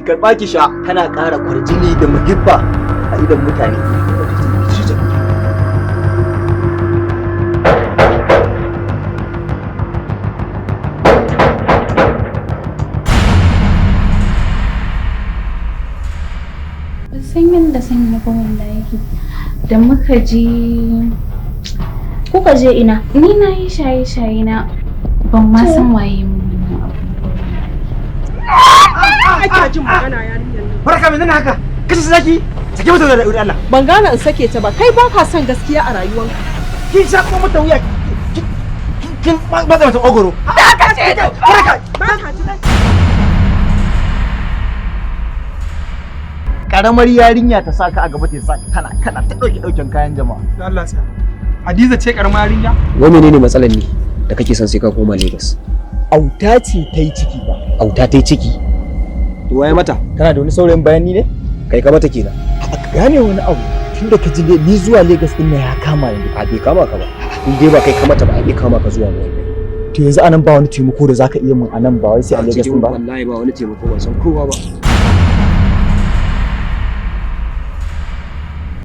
Ki karba ki sha, tana ƙara kwarjini da muhibba a idon mutane. Ban san yadda zan yi ba wallahi. Da muka je. Kuka je ina? Ni na yi shaye-shaye, na ban ma san waye mun wannan abu ba wallahi. Ake jin magana yarinyar nan. Barka, me nan haka? Kace zaki sake mata da Allah. Ban gane in sake ta ba, kai ba ka son gaskiya a rayuwanka. Kin sha kuma mata wuya, kin matsa mata ogoro. Barka. Ba ka ji. Karamar yarinya ta saka a gaba, ta saka tana kana ta dauke dauken kayan jama'a. Da Allah tsaya. Hadiza ce karamar yarinya? Wai menene matsalar ne da kake son sai ka koma Lagos? Auta ce ta yi ciki ba. Auta ta yi ciki? To waye mata? Kana da wani saurayin bayani ne? Kai ka mata kenan. A ka gane wani abu, tunda ka ji ni zuwa Lagos din nan ya kama ni. A bai kama ka ba. In dai ba kai ka mata ba, ai bai kama ka zuwa ba wallahi. To yanzu anan ba wani taimako da zaka iya mun anan, ba wai sai a Lagos din ba? Wallahi ba wani taimako, ban san kowa ba.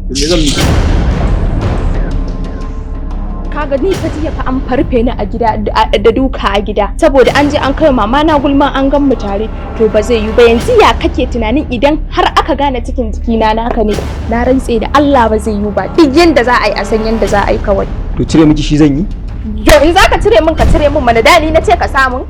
To me zan miki? Kaga ni fa jiya fa an farfe ni a gida da duka a gida, saboda an je an kai mama na gulman an gan mu tare. To ba zai yi ba. Yanzu ya kake tunanin idan har aka gane cikin jikina naka ne? Na rantse da Allah ba zai yi ba. Duk yanda za a yi, a san yanda za a yi kawai. To cire miki shi zan yi. Yo, in zaka cire min, ka cire min mana. Dani na ce ka samun.